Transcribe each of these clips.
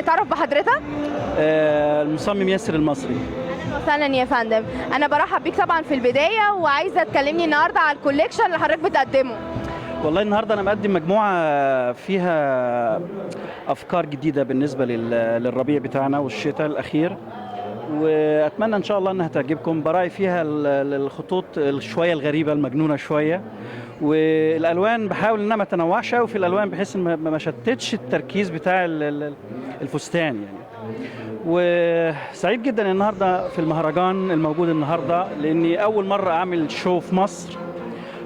نتعرف بحضرتك؟ المصمم ياسر المصري. اهلا وسهلا يا فندم، انا برحب بيك طبعا في البداية، وعايزه تكلمني النهارده على ال collection اللي حضرتك بتقدمه. والله النهارده انا مقدم مجموعة فيها افكار جديدة بالنسبة للربيع بتاعنا والشتاء الاخير، واتمنى ان شاء الله انها تعجبكم. براعي فيها الخطوط شوية الغريبة المجنونة شوية، والالوان بحاول ان انا ما اتنوعش قوي في الالوان بحيث ان ما شتتش التركيز بتاع الفستان يعني. وسعيد جدا النهارده في المهرجان الموجود النهارده، لاني اول مرة اعمل show في مصر،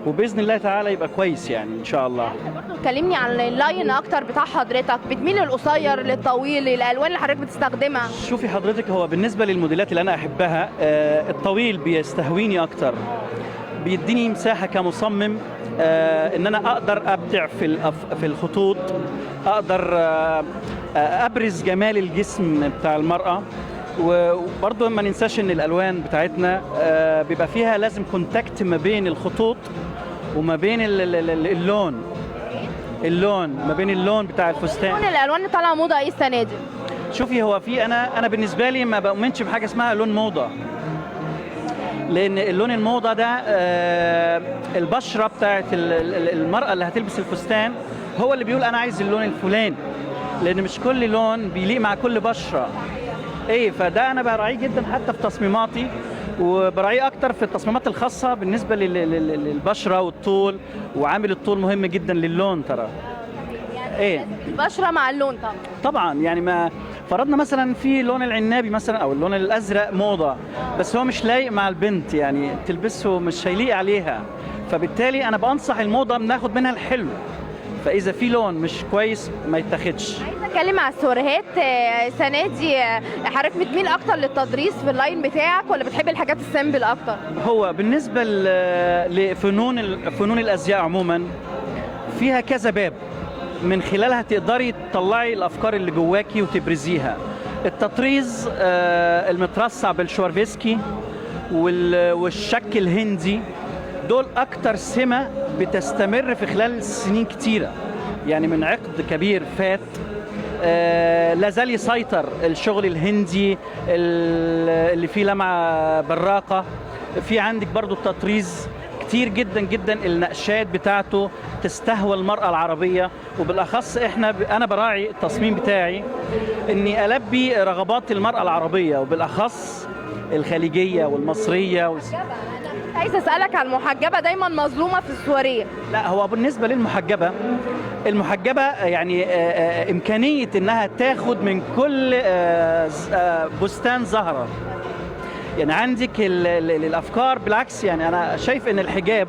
وباذن الله تعالى يبقى كويس يعني ان شاء الله. برضه تكلمني عن ال line اكتر بتاع حضرتك، بتميل للقصير للطويل، الالوان اللي حضرتك بتستخدمها؟ شوفي حضرتك، هو بالنسبة للموديلات اللي انا احبها الطويل بيستهويني اكتر، بيديني مساحة كمصمم ان انا اقدر ابدع في الخطوط، اقدر ابرز جمال الجسم بتاع المراة. وبرضه ما ننساش ان الالوان بتاعتنا بيبقى فيها لازم contact ما بين الخطوط وما بين اللون، اللون ما بين اللون بتاع الفستان. لون الالوان اللي طالعه موضة ايه السنة دي؟ شوفي، هو في انا بالنسبة لي ما بؤمنش بحاجة اسمها لون موضة، لان اللون الموضة ده البشرة بتاعت المراة اللي هتلبس الفستان هو اللي بيقول انا عايز اللون الفلاني، لان مش كل لون بيليق مع كل بشره. ايه، فده انا براعيه جدا حتى في تصميماتي، وبراعيه اكتر في التصميمات الخاصة بالنسبة للبشره والطول، وعامل الطول مهم جدا للون ترى. ايه البشرة مع اللون طبعا. طبعا يعني ما فرضنا مثلا في لون العنابي مثلا او اللون الازرق موضة، بس هو مش لايق مع البنت، يعني تلبسه مش هيليق عليها. فبالتالي انا بنصح الموضة بناخد منها الحلو، فاذا في لون مش كويس ما يتاخدش. عايزه اتكلم على السوريهات السنة دي، حضرتك بتميل اكتر للتطريز في ال line بتاعك ولا بتحب الحاجات ال simple اكتر؟ هو بالنسبة لفنون فنون الازياء عموما فيها كذا باب من خلالها تقدري تطلعي الافكار اللي جواكي وتبرزيها. التطريز المترصع بالشوارفسكي والشك الهندي، دول اكتر سمه بتستمر في خلال سنين كتيرة، يعني من عقد كبير فات لا زال يسيطر الشغل الهندي اللي فيه لمعة براقه. في عندك برضو التطريز كتير جدا جدا، النقشات بتاعته تستهوى المرأة العربية، وبالأخص احنا أنا براعي التصميم بتاعي إني ألبي رغبات المرأة العربية، وبالأخص الخليجية والمصرية عايزه اسالك عن المحجبه، دايما مظلومة في السواريه. لا، هو بالنسبة للمحجبة، المحجبة يعني إمكانية إنها تاخد من كل بستان زهرة، يعني عندك الأفكار. بالعكس يعني أنا شايف إن الحجاب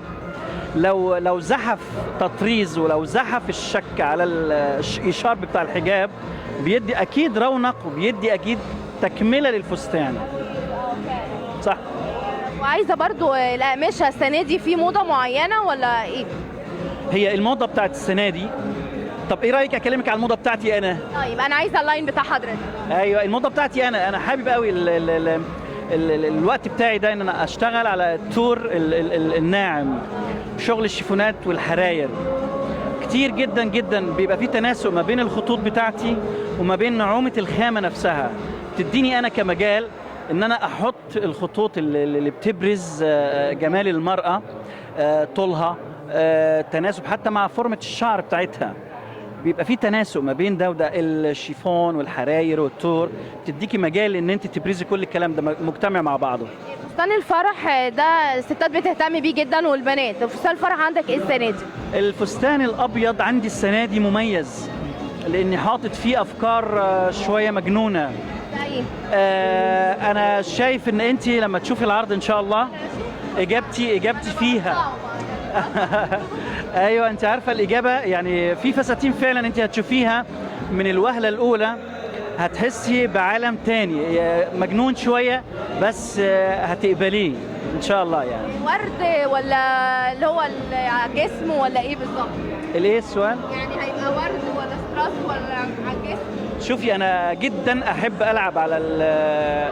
لو زحف تطريز ولو زحف الشك على الشارب بتاع الحجاب بيدي أكيد رونق، وبيدي أكيد تكملة للفستان. صح. وعايزه برضو الاقمشة السنة دي في موضة معينة ولا ايه؟ هي الموضة بتاعت السنة دي. طب ايه رايك اكلمك على الموضة بتاعتي انا؟ طيب انا عايزه ال line بتاع حضرتك. ايوه، الموضة بتاعتي انا حابب قوي ال ال ال ال ال الوقت بتاعي ده ان انا اشتغل على التور الناعم، شغل الشيفونات والحراير كتير جدا جدا. بيبقى في تناسق ما بين الخطوط بتاعتي وما بين نعومة الخامة نفسها، تديني انا كمجال ان انا احط الخطوط اللي بتبرز جمال المرأة، طولها، تناسب حتى مع فورمة الشعر بتاعتها، بيبقى في تناسق ما بين ده وده. الشيفون والحراير والتور بتديكي مجال ان انت تبرزي كل الكلام ده مجتمع مع بعضه. فستان الفرح ده الستات بتهتم بيه جدا والبنات، فستان الفرح عندك ايه السنة دي؟ الفستان الابيض عندي السنة دي مميز، لاني حاطط فيه افكار شوية مجنونة. ايه؟ انا شايف ان انت لما تشوفي العرض ان شاء الله اجابتي فيها. ايوه، انت عارفه الاجابة، يعني في فساتين فعلا انت هتشوفيها من الوهله الاولى هتحسي بعالم تاني مجنون شوية، بس هتقبليه ان شاء الله. يعني ورد ولا اللي هو الجسم ولا ايه بالظبط؟ الايه السؤال؟ يعني هيبقى ورد ولا ستراس ولا على الجسم؟ شوفي، انا جدا احب العب على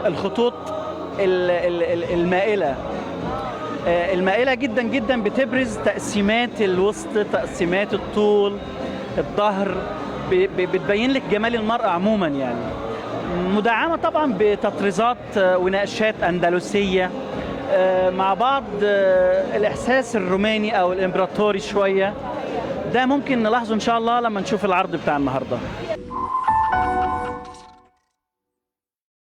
الخطوط المائلة. المائلة جدا جدا بتبرز تقسيمات الوسط، تقسيمات الطول، الظهر، بتبين لك جمال المرأة عموما يعني، مدعمة طبعا بتطريزات ونقشات أندلسية مع بعض الإحساس الروماني أو الإمبراطوري شوية. ده ممكن نلاحظه إن شاء الله لما نشوف العرض بتاع النهاردة.